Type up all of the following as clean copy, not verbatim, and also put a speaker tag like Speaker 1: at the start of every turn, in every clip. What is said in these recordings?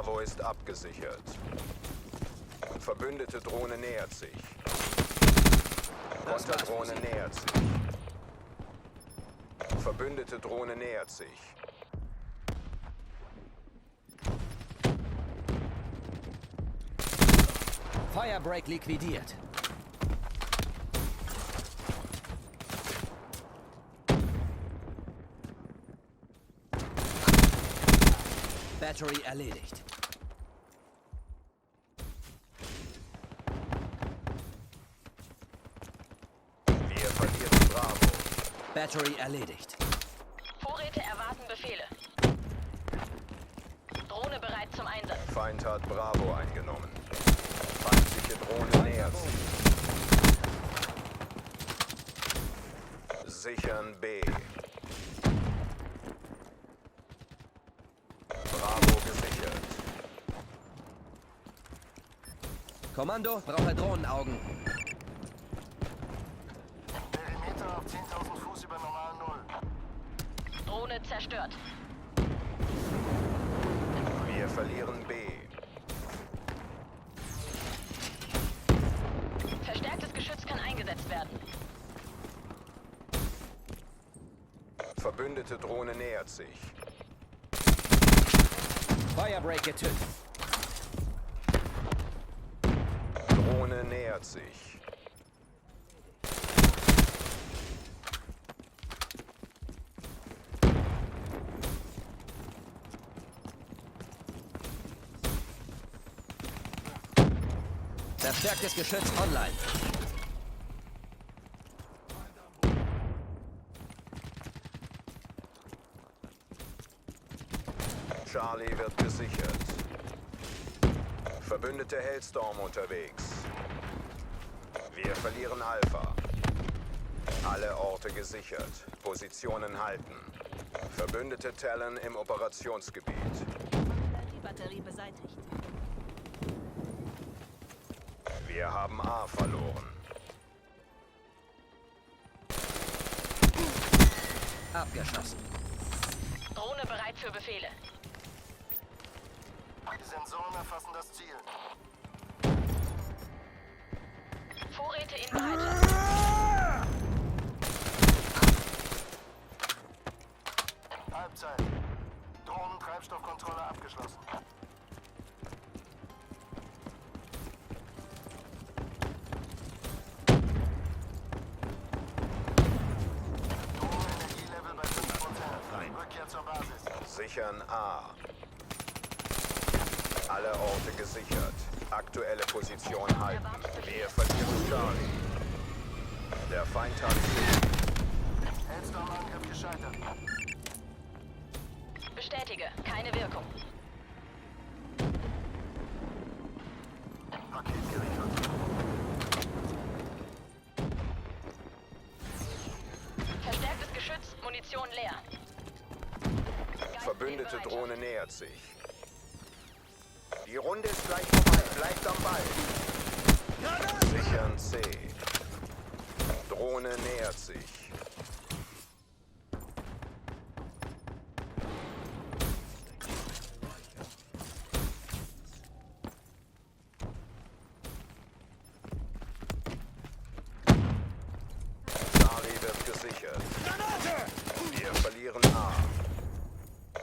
Speaker 1: Bravo ist abgesichert. Verbündete Drohne nähert sich. Konterdrohne nähert sich. Verbündete Drohne nähert sich.
Speaker 2: Firebreak liquidiert. Battery erledigt.
Speaker 1: Wir verlieren Bravo.
Speaker 2: Battery erledigt.
Speaker 3: Vorräte erwarten Befehle. Drohne bereit zum Einsatz.
Speaker 1: Feind hat Bravo eingenommen. Feindliche Drohne nähert sich. Sichern B. Bravo gesichert.
Speaker 2: Kommando, brauche Drohnenaugen.
Speaker 4: Perimeter auf 10.000 Fuß über normal Null.
Speaker 3: Drohne zerstört.
Speaker 1: Wir verlieren B.
Speaker 3: Verstärktes Geschütz kann eingesetzt werden.
Speaker 1: Verbündete Drohne nähert sich.
Speaker 2: Firebreak getötet.
Speaker 1: Drohne nähert sich.
Speaker 2: Verstärktes Geschütz online.
Speaker 1: Charlie wird gesichert. Verbündete Hellstorm unterwegs. Wir verlieren Alpha. Alle Orte gesichert. Positionen halten. Verbündete Talon im Operationsgebiet.
Speaker 3: Die Batterie beseitigt.
Speaker 1: Wir haben A verloren.
Speaker 2: Abgeschossen.
Speaker 3: Drohne bereit für Befehle.
Speaker 4: Die Sensoren erfassen das Ziel.
Speaker 3: Vorräte in Bereitschaft.
Speaker 4: Halbzeit. Drohnen-Treibstoffkontrolle abgeschlossen. Drohnenenergielevel bei 5%. Rückkehr zur Basis.
Speaker 1: Sichern A. Alle Orte gesichert. Aktuelle Position halten. Wir verlieren Charlie. Der Feind hat
Speaker 4: Hellstorm-Angriff gescheitert.
Speaker 3: Bestätige, keine Wirkung.
Speaker 4: Paket geliefert.
Speaker 3: Verstärktes Geschütz, Munition leer.
Speaker 1: Verbündete Drohne nähert sich. Die Runde ist gleich vorbei. Bleibt am Ball. Sichern C. Drohne nähert sich. Charlie wird gesichert. Wir verlieren A.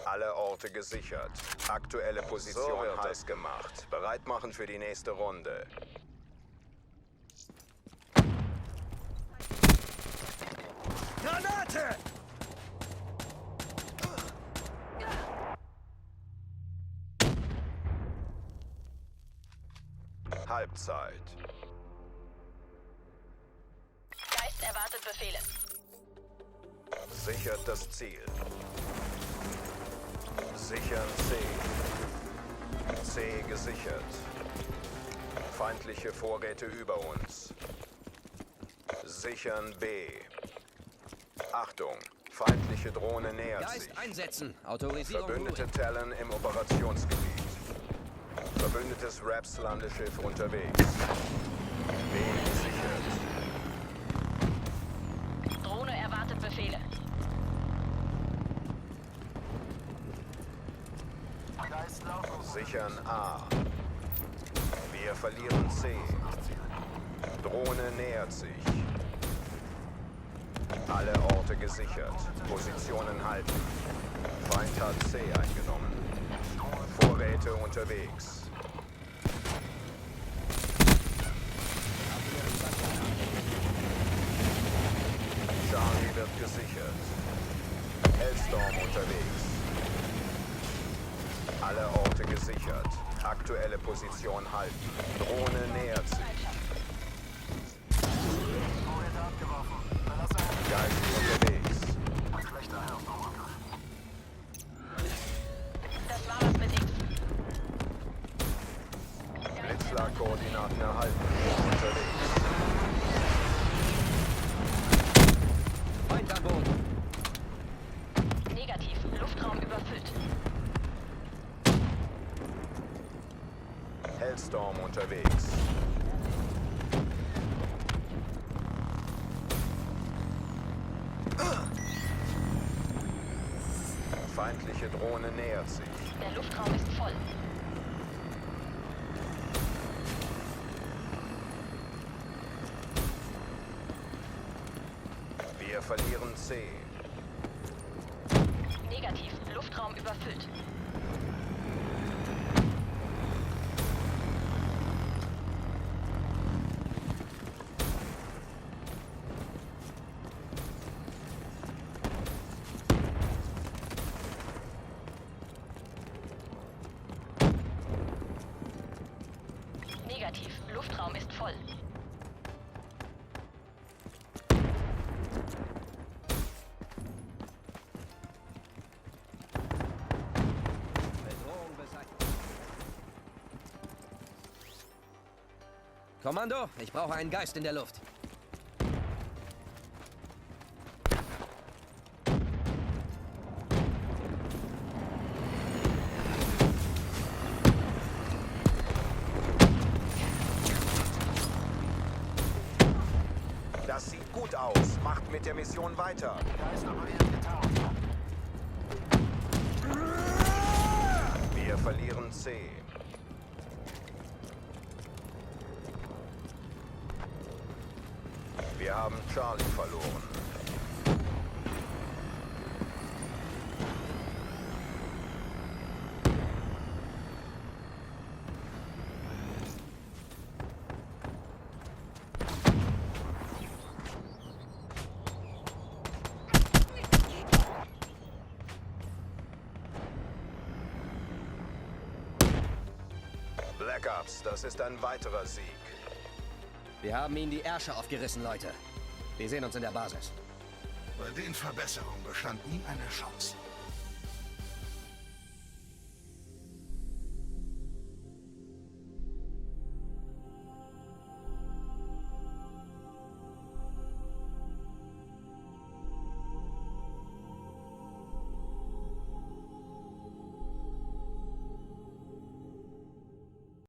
Speaker 1: Alle Orte gesichert. Aktuelle Position heiß gemacht. Bereit machen für die nächste Runde.
Speaker 2: Granate!
Speaker 1: Halbzeit.
Speaker 3: Geist erwartet Befehle.
Speaker 1: Sichert das Ziel. Sichern C. C gesichert. Feindliche Vorräte über uns. Sichern B. Achtung, feindliche Drohne nähert
Speaker 2: Geist
Speaker 1: sich.
Speaker 2: einsetzen. Autorisierung.
Speaker 1: Verbündete
Speaker 2: Ruhe.
Speaker 1: Talon im Operationsgebiet. Verbündetes Raps-Landeschiff unterwegs. B gesichert.
Speaker 3: Drohne erwartet Befehle.
Speaker 4: Geist lautlos.
Speaker 1: Sichern A. Wir verlieren C. Drohne nähert sich. Alle Orte gesichert. Positionen halten. Feind hat C eingenommen. Vorräte unterwegs. Charlie wird gesichert. Hellstorm unterwegs. Alle Orte gesichert. Aktuelle Position halten. Drohne nähert sich. Geist unterwegs.
Speaker 3: Das war was mit X.
Speaker 1: Blitzschlag-Koordinaten erhalten. Unterwegs.
Speaker 2: Feind am Boden.
Speaker 3: Negativ. Luftraum überfüllt.
Speaker 1: Hellstorm unterwegs. Feindliche Drohne nähert sich.
Speaker 3: Der Luftraum ist voll.
Speaker 1: Wir verlieren C.
Speaker 3: Negativ. Luftraum überfüllt. Negativ. Luftraum ist voll.
Speaker 2: Bedrohung beseitigt. Kommando, ich brauche einen Geist in der Luft.
Speaker 1: Das sieht gut aus. Macht mit der Mission weiter.
Speaker 4: Geist operiert getaucht.
Speaker 1: Wir verlieren C. Wir haben Charlie verloren. Black Ops, das ist ein weiterer Sieg.
Speaker 2: Wir haben ihnen die Ärsche aufgerissen, Leute. Wir sehen uns in der Basis.
Speaker 5: Bei den Verbesserungen bestand nie eine Chance.